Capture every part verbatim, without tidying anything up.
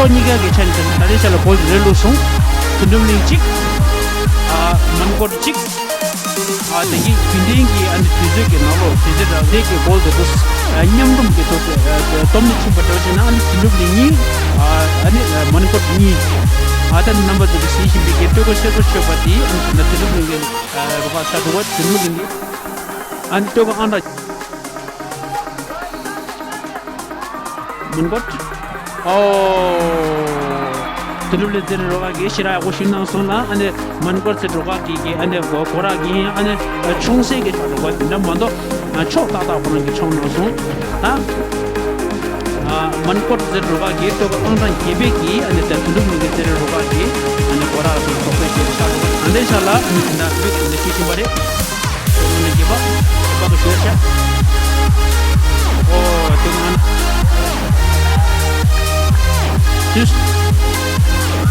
ཁོ་གཉིས་ཀ་གི་ཆ་ནས་ད་ལྟའི་ཆ་ལ་གོལ་རེ་བླུགས་སོང་། དོན་གྲུབ་གླིང་གཅིག་ཨ་མོན་གྷོ་གཅིག་ཨ་དེ་གི་རྒྱུན་ལྡན་གྱི་ཨ་ནི་དུས་ཚོད་ཀྱི་ནང་ལོགས་དུས་ཚོད་རབ་དེ་གི་གོལ་དེ་ཚོ་ཨ་མཉམ་རུབ་ཀྱི་ཐོག་ཏུ་ཨ་སྡོམ་ནས་ཕྱིན་པ་འདྲ་བོ་ཞིག་ན། ཨ་ནི་དོན་གྲུབ་གླིང་གཉིས་ཨ་ནི་མོན་གྷོ་གཉིས། ཨ་ད་ནི་རྣམ་པ་ཚོ་གི་གཟིགས་བཞིན་པའི་གི་སྟོད་གོས་སེར་པོ་མཆོད་པ་དེ་ཨ་ནི་ད་ལྟ་དོན་གྲུབ་གླིང་གི་ཨ་རུ་ཁག་ཆགས་འདུག་པ། དོན་གྲུབ་གླིང་གི་ཨ་ནི་སྟོད་གོས་ཨང་གྲངས། མོན་གྷོ། ཨོ། དོན་གྲུབ་གླིང་རྩེད་རིགས་རུ་ཁག་གིས་ཞེ་དྲག་ཡག་པོ་ཞུས་གནང་སོང་ལ། ཨ་ནི་མོན་གྷོ་རྩེད་རིགས་རུ་ཁག་གི་གི་ཨ་ནི་གོ་གོ་ར་གི་ཨ་ནི་ཆུང་སའི་གི་ཆགས་འགྲོ་གི་འདྲ་མ་གཏོགས་ཕྱོགས་ཏག་ཏག་ཁོ་རང་གིས་མཆོང་གནང་སོང་ད། ཨ་མོན་གྷོ་རྩེད་རིགས་རུ་ཁག་གིས་སྟོད་གོས་ཨང་གྲངས་བརྒྱད་པའི་གི་ཨ་ནི་དོན་གྲུབ་གླིང་གི་རྩེད་རིགས་རུ་ཁག་གིས་ཨ་ནི་གོ་ར་སོང་ཐོག་པའི་གི་ཆགས་འགྲོ་གི། ད་ལྟའི་ཆ་ལ་ཨ་ནི་དེ་འདྲ་བོད་ཀྱི་འདི་ཤེས་བཞིན་པ་རེད། དེ་ནང་ནས་རྒྱས་པ་རྒྱས་པ་གི་ཞུ་ཡ་བྱ། ཨོ་དེ་ང་དུས།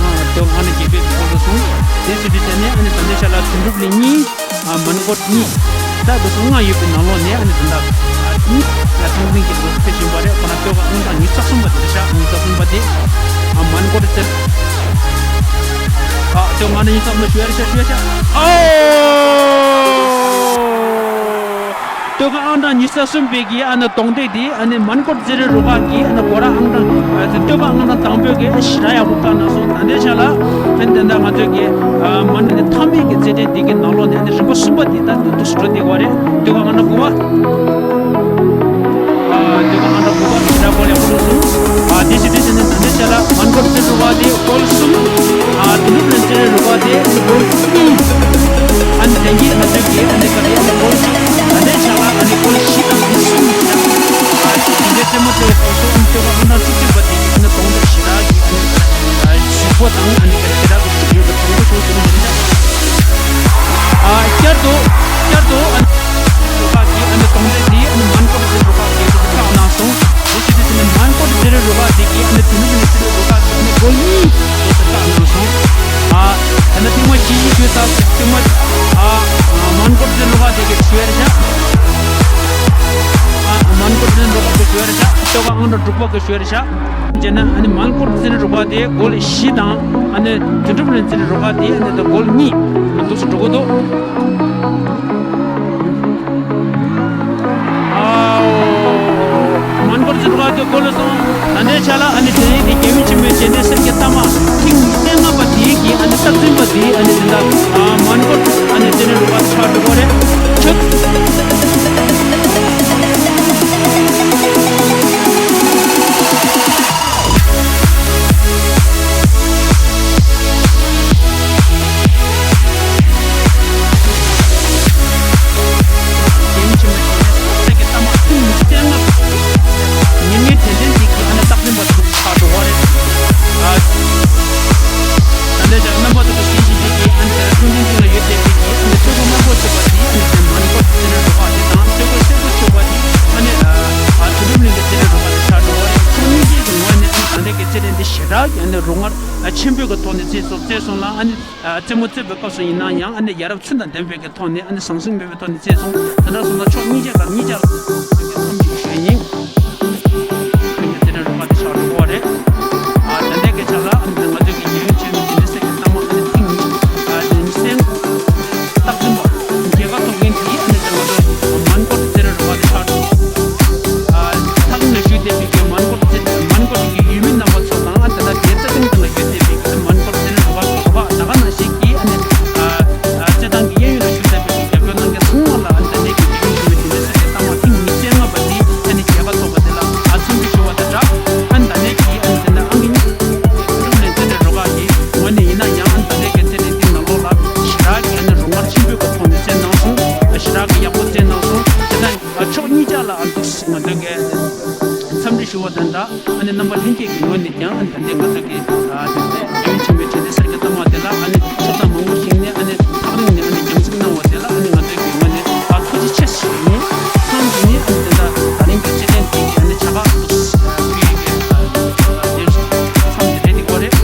ཨ་དེ་ང་ནས་རྒྱས་པའི་གོ་ལ་སོང་། དེ་སྲིད་དུས་ནས་ཨ་ནི་ད་ལྟའི་ཆ་ལ་དོན་གྲུབ་གླིང་གཉིས། ཨ་མོན་གྷོ་གཉིས། ད་དུ་སོང་ལྔ་ཡོད་པའི་ནང་ལོགས་ནས་ཨ་ནི་ད་ལྟ་ཨ་གཉིས་ཨ་ཚང་འཛིན་གྱི་ལོ་ཚོད་བཞིན་པ་རེད། ཁོ་ན་སྟོད་གོས་ཨང་གྲངས་ཉི་ཤུ་རྩ་གསུམ་པ་དེ་རེད་ཤག་ཉི་ཤུ་རྩ་གསུམ་པ་དེ། ཨ་མོན་གྷོ་རྩེད། ཨ་དེ་ང་ནས་ཉི་ཤུ་རྩ་གསུམ་པ་ཞུ་ཡ་རེད་ཤག་ཞུ་ཡ་ཤག་ཨོ། སྟོད་གོས་ཨང་གྲངས་ཉི་ཤུ་རྩ་གསུམ་པའི་གི་ཨ་ནི་གདོང་འདེགས་དེ་ཨ་ནི་མོན་གྷོ་རྩེད་རིགས་རུ་ཁག་གི་ཨ་ནི་གོ་ར་ཨང་གྲངས་ཨ་ནི་སྟོད་གོས་ཨང་གྲངས་དང་པོའི་གི་ཞེ་དྲག་ཡག་པོ་བཀག་གནང་སོང་། ད་ལྟའི་ཆ་ལ་ཨ་ནི་དེ་འདྲ་ང་ཚོའི་གི་ཨ་མོན་གྷོ་ནི་མཐའ་མའི་གི་རྩེད་འགྲན་འདི་གི་ནང་ལོགས་ནས་ཨ་ནི་རིམ་པ་གསུམ་པ་དེ་ད་འདུག་སེ་འགྲོ་བསྡད་ཡོད་རེད། སྟོད་གོས་ཨང་གྲངས་དགུ་པ། ཨ་དེ་ག་ང་འདྲ་གོ་བ་དེ་འདྲ་གོ་ལེ་ཧུ་རུ་སུ། ཨ་དེ་ཞིག་དེ་ཞིག་ནི་ད་ལྟའི་ཆ་ལ་མོན་གྷོ་རྩེད་རིགས་རུ་ཁག་དེ་གོལ་གསུམ། ཨ་དོན་གྲུབ་གླིང་རྩེད་རིགས་རུ་ཁག་དེ་གོལ་གཉིས། ཨ་ནི་དེང་གི་ང་ཚོའི་གི་ཨ་ནི་ག་ལེ་ཨ་ནི་གོལ་གཅིག་ད་ལྟའི་ཆ་ལ་ཨ་ནི་གོལ་བཞི་དང་གོལ་གསུམ་ཡིན་ཀྱང་། ཨ་དེ་འདྲའི་རྩེད་མོ་རྩེ་བའི་སྐབས་སུ་ཨ་ནི་སྟོད་གོས་ཨང་གྲངས་བཅུ་གཅིག་པ་དེ་ཨ་ནི་གདོང་འདེགས་ཞེ་དྲག་གི་ཨ་ནི་ཞིབ་པོ་དང་ཨ་ནི་ཞེ་དྲག་གི་ཞིབ་ཡོད་པའི་གྲུང་པོ་ཞིག་ཏུ་མི་འདྲ། ཨ་བསྐྱར་དུ་བསྐྱར་དུ་ཨ་ནི་རུ་ཁག་གི་ཨ་ནི་གདོང་འདེགས་འདི་ཨ་ནི་མོན་གྷོ་རྩེད་རུ་ཁག་གིས་བཀག་གནང་སོང་། དེ་བྱས་དུས་ནི་མོན་གྷོ་རྩེད་རུ་ཁག་འདི་གིས་ཨ་ནི་དོན་གྲུབ་གླིང་རྩེད་རུ་ཁག་གི་ཨ་ནི་གོལ་གཉིས་བཀག་གནང་སོང་། ཨ་ད་ནི་ཐེངས་མ་བཞི་བཞི་བརྗོད་ཚར་སོང་། ཐེངས་མ་ཨ་མོན་གྷོ་རྩེད་རུ་ཁག་འདི་གིས་ཞུ་ཡ་རེད་ཤག་ཨ་མོན་གྷོ་རྩེད་རུ་ཁག་གིས་ཞུ་ཡ་རེད་ཤག་སྟོད་གོས་ཨང་གྲངས་དྲུག་པ་གིས་ཞུ་ཡ་རེད་ཤག་བྱས་ན་ཨ་ནི་མོན་གྷོ་རྩེད་རིགས་རུ་ཁག་དེ་གོལ་བཞི་དང་ཨ་ནི་དོན་གྲུབ་གླིང་རྩེད་རིགས་རུ་ཁག་དེ་ཨ་ནི་ད་གོལ་གཉིས་འདུག་སེ་འགྲོ་གི་འདུག་ཨའོ། མོན་གྷོ་རྩེད་རིགས་རུ་ཁག་དེ་གོལ་སོང་། ད་ལྟའི་ཆ་ལ་ཨ་ནི་དེ་རིང་དེ་རྒྱལ་ཡུམ་ཆེན་མོའི་རྗེས་འདེད་གསེར་གྱི་རྟགས་མ་ཐེངས་ཉི་ཤུ་རྩ་ལྔ་པ་དེ་གི་ཨ་ནི་རྟགས་འཛིན་པ་དེ་ཨ་ནི་དེ་འདྲ་མོན་གྷོ་ཨ་ནི་རྩེད་རིགས་རུ་ཁག་ཆགས་འགྲོ་གི་རེད། ཁྱོད། ད་ལྟ་ཅག་རྣམ་པ་ཚོ་གི་སེམས་ཤིང་དེ་གི་ཨ་ནི་ད་ལྟ་ཚོང་ཆེན་སྟེང་ལ་ཡོད་བསྡད་པའི་གི་ཨ་ནི་སྟོད་གོས་དམར་པོ་མཆོད་པ་དེ་ཨ་ནི་དེ་མོན་གྷོ་རྩེད་རིགས་རུ་ཁག་དེ་དང་སྟོད་གོས་སེར་པོ་མཆོད་པ་དེ་ཨ་ནི་ཨ་དོན་གྲུབ་གླིང་གི་རྩེད་རིགས་རུ་ཁག་དེ་ཆགས་འགྲོ་བ་རེད། ཁོང་གཉིས་ཀྱི་ངོས་ནས་ཨ་ནི་ད་ལྟ་གི་རྩེད་འགྲན་དེ་ཞེ་དྲག་གི་ཨ་ནི་རོགས་ངར་ཆེན་པོའི་གི་ཐོག་ནས་རྩེད་སོང་རྩེད་སོང་ལ་ཨ་ནི་རྩེད་མོ་རྩེད་པའི་སྐབས་སུ་ཡིན་ན་ཡང་ཨ་ནི་ཡ་རབས་ཚུལ་དང་ལྡན་པའི་གི་ཐོག་ནས་ཨ་ནི་ཟང་ཟིང་མེད་པའི་ཐོག་ནས་རྩེད་སོང་། དེ་འདྲ་སོང་ན་ཕྱོགས་གཉིས་ཆ་གར་གཉིས་ཆར་འཚམས་འདྲི་ཞུ་ཡ་ཡིན། དེ་འདྲ་རུ་ཁག་དེ་ཆགས་འགྲོ་གི་རེད། ཨ་ད་ལྟའི་སྐད་ཆ་ལ་ཨ་ནི་ང་ཚོའི་གི་རྒྱལ་ཡུམ་ཆེན་མོའི་རྗེས་འདེད་གསེར་གྱི་རྟགས་མ་ཨ་ནི་ཐེངས་གཉིས་ཨ་ནི་གསན་རྟགས་འཛིན་པ་རྒྱལ་ཁ་ཐོབ་མཁན་དེ་ཨ་ནི་ང་ཚོ་མོན་གྷོ་རྩེད་རིགས་རུ་ཁག་དེ་ཆགས་འགྲོ། ཨ་ལྷ་ཁང་ནས་བཞུགས་བསྡད་པའི་གི་མོན་གྷོ་རྩེད་མོན་གྷོ་གི་ཡུལ་མི་རྣམ་པ་ཚོ་དང་ཨ་ད་ལྟ་དེ་རྩེད་ཐང་སྟེང་ལ་ཡོད་བསྡད་པའི་གི་མོན་གྷོ་རྩེད་རིགས་རུ་ཁག་གི་རུ་ཁག་ད་ག་ནང་བཞིན་གྱི་ཨ་ནི་ཨ་རྩེད་ཐང་གི་གཡས་གཡོན་ལ་བཞུགས་བསྡད་པའི་གི་རྒྱབ་སྐྱོར་གནང་མཁན་ཚང་མ་ལ་ཨ་ནི་ད་ལྟའི་གི་རྒྱལ་ཡུམ་ཆེན་མོའི་རྗེས་འདེད་གསེར་གྱི་རྟགས་མ་ཐེངས་ཉི་ཤུ་རྩ་ལྔ་པ་དེ་ཨ་ནི་རྒྱལ་ཁ་ཐོབ་པ་དེ་ལ་ཨ་འཚམས་འདྲི་ཞུ་བ་དང་སྦྲགས། ཨ་ནི་ད་ལྟའི་གི་ཨ་ནི་དེ་འདྲ་ཨང་ཀི་གཉིས་ཀྱི་ཀྲུང་ལན་རྩེད་འགྲན་རུ་ཁག་གི་ངོས་ནས་ཡིན་ན་ཡང་ཨ་ནི་ད་ལྟའི་གི་རྩེད་འགྲན་འདི་ནང་ལོགས་ལ་ཞེ་དྲག་གི་ཨ་ནི་རོགས་ངར་ཆེན་པོའི་གི་ཐོག་ནས་རྩེད་གནང་སོང་། ཞེ་དྲག་གི་ཡག་པོ་རྩེད་གནང་སོང་། དེ་ལྟར་ཕྱོགས་གཉིས་ཆ་ལ་ཨ་འདུག་སེ་ང་ཚོའི་གི་འཚམས་འདྲི་ཞུ་བ་དང་སྦྲགས། ཨ་ནི་རྣམ་པ་ལྷན་རྒྱས་ཀྱི་ངོས་ནས་ཀྱང་ཨ་ནི་ད་ལྟའི་ང་ཚོའི་གི་ཨ་དེ་རྒྱལ་ཡུམ་ཆེན་མོའི་རྗེས་འདེད་གསེར་གྱི་རྟགས་མ་དེ་ལ་ཨ་ནི་ཆ་ཚང་མང་པོ་ཞིག་ནས་ཨ་ནི་ཐག་རིང་ནས་ཨ་ནི་རྒྱང་སྲིང་གནང་བ་དེ་ལ་ཨ་ནི་ང་ཚོའི་གི་ངོས་ནས་ཨ་ཐུགས་རྗེ་ཆེ་ཞུ་ཡིན། མཚམས་འདི་ནས་ཨ་ནི་དེ་འདྲ་ད་རིང་གི་རྩེད་འགྲན་དེ་གི་ཨ་ནི་བྱ་དགའ་འདུག་སེ་ཕུལ་ཡས་གི་ཨ་དེ་མཚམས་དེ་རེད་དེ་གོ་རེད།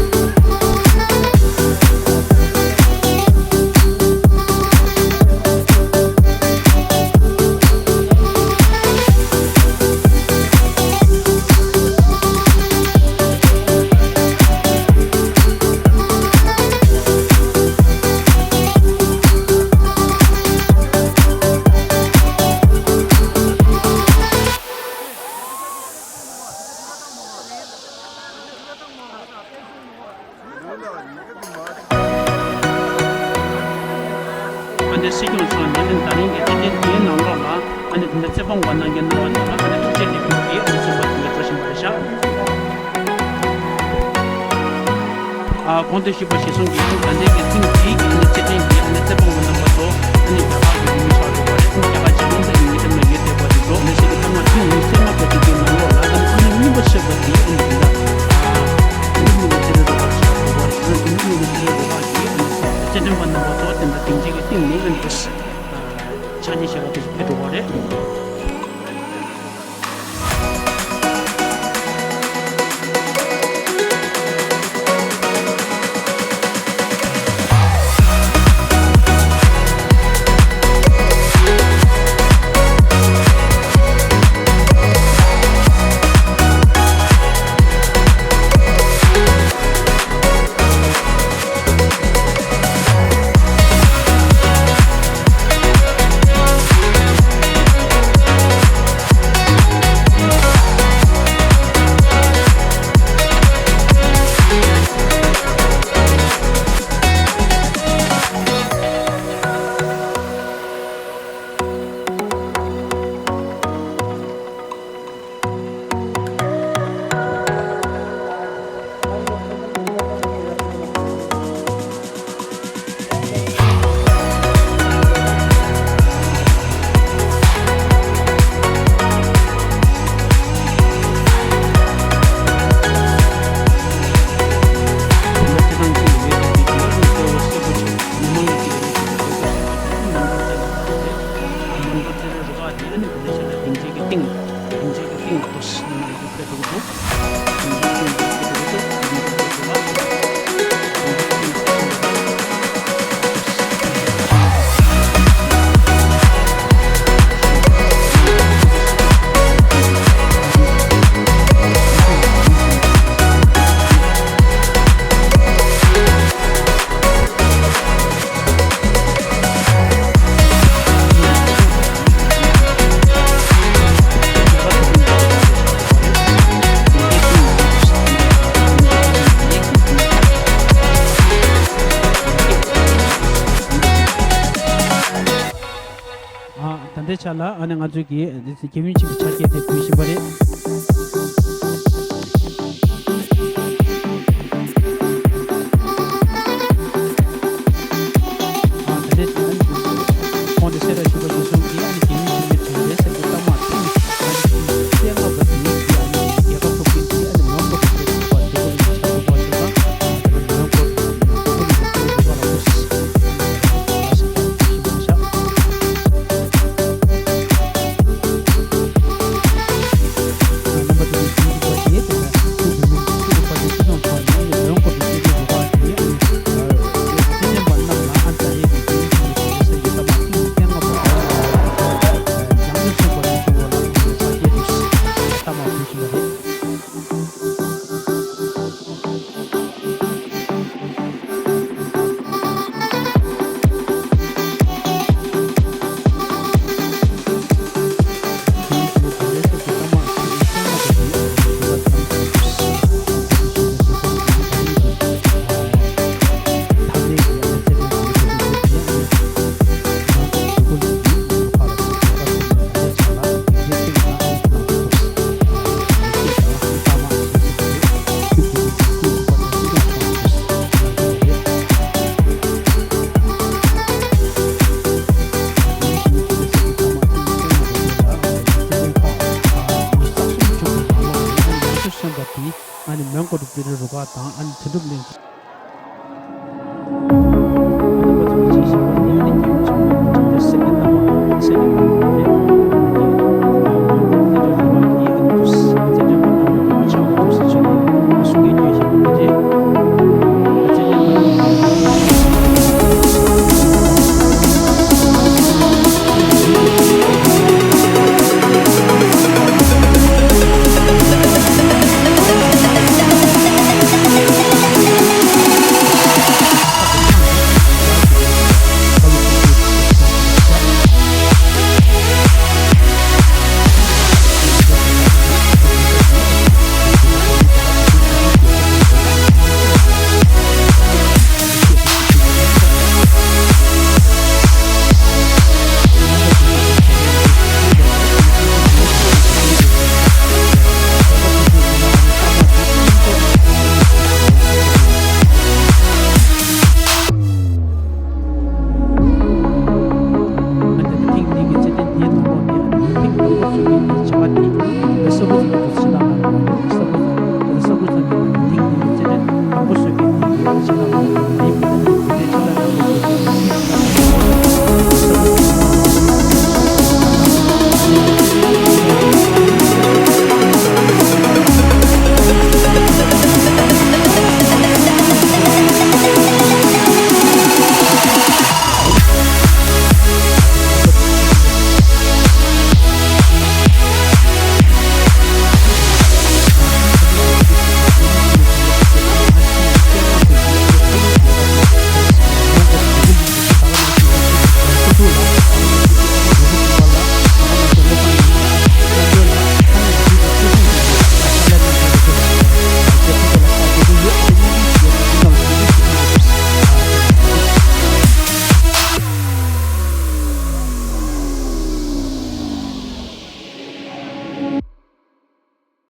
སྲིད་སྐྱོང་མཆོག་ནས་ཨ་ནི་ད་རིང་གི་དེ་དེ་དེའི་ནང་ལོགས་ལ་ཨ་ནི་དེ་འདྲ་ཚེ་དཔག་འགོ་གནང་མཁན་རྣམ་པ་ཚོ་ལ་ཨ་ནི་ཐུགས་རྗེ་ལེགས་འབུལ་གྱིས་ཨ་ནི་ཚོགས་པ་དེ་འདྲ་འགྲོ་བཞིན་པ་རེད་ཤག་ཨ། གོང་དུ་ཞུས་པ་གཞིར་བཟུང་གིས་ཨ་ནི་ད་ལྟའི་གི་ཐེངས་འདིའི་གི་ཨ་ནི་རྩེད་འགྲན་གྱི་ཨ་ནི་ཚེ་དཔག་འགོ་གནང་བ་ཚོ་ཨ་ནི་རྒྱ་གར་གྱི་ཡུལ་མི་ཆགས་འགྲོ་བ་རེད། ཨ་ནི་རྒྱ་གར་སྤྱི་ཡོངས་ལ་ཡིན་ནའི་ཐེབས་ན་ཡོད་བསྡད་པ་དེ་ཚོ་ལས་བྱེད་ཀྱི་ཐོག་མ་ཐེངས་ཉི་ཤུ་རྩ་ལྔ་པ་དེ་གའི་ནང་ལོགས་ལ་ཨ་ནི་ཐེངས་མ་གཉིས་པ་ཆགས་པ་དེ་ཨ་ནི་དེ་འདྲ་ཨ་ནི་མི་ལུས་རྩེད་རིགས་རུ་ཁག་ཆགས་འགྲོ་བ་རེད། ཨ་ནི་མི་ལུས་རྩེད་རིགས་རུ་ཁག་གི་ཨ་ནི་རྩེད་འགྲན་པ་རྣམ་པ་ཚོ་དེ་འདྲ་སྡིངས་ཆའི་གི་སྟེང་ནས་ཨ་ནི་དེ་འདྲ་ཕྱག་ཉེས་བྱས་པ་དེ་ཚོ་ཕེབས་འགྲོ་བ་རེད། ཨ། ད་ལྟའི་ཆ་ལ་ཨ་ནི་ང་ཚོས་ཀྱི་འདི་ཚེ་རྒྱལ་ཡུམ་ཆེན་པོའི་ཕྱག་འཁྱེར་དེ་ཕུལ་བཞིན་པ་རེད། ཨ། ད་ལྟའི་ཆ་ལ་ཁོང་དེ་སེ་ར་ཞུ་བ་ཞུ་སོང་གི་ཨ་ནི་རྒྱལ་ཡུམ་ཆེན་པོའི་དོན་ལྡན་གསེར་གྱི་རྟགས་མ་ཐེངས་ཨ་ནི་བཅོ་ལྔ་པ་དེ་ཡིན་གྱི་ཨ་ནི་རྒྱལ་ཁབ་ཐོབ་མཁན་དེ་ཨ་ནི་མོན་གྷོ་དུ་སླེབས་ཡོད་པ་དེ་ཁོ་རང་གི་ཕྱག་ཐོག་པ་ཞུ་བ་ཨ་ནི་མོན་གྷོ་དུ་སླེབས་ཡོད་པ་ལ་ཐུགས་རྗེ་ཆེ་ཞུ་བ་ཞུ་བ་ཞུ་བ་ཞུ་བ་ཞུ་བ་ཞུ་བ། ཨ་ནི་མོན་གྷོ་དུ་པི་རི་རུ་ཁག་དང་ཨ་ནི་དོན་གྲུབ་གླིང་།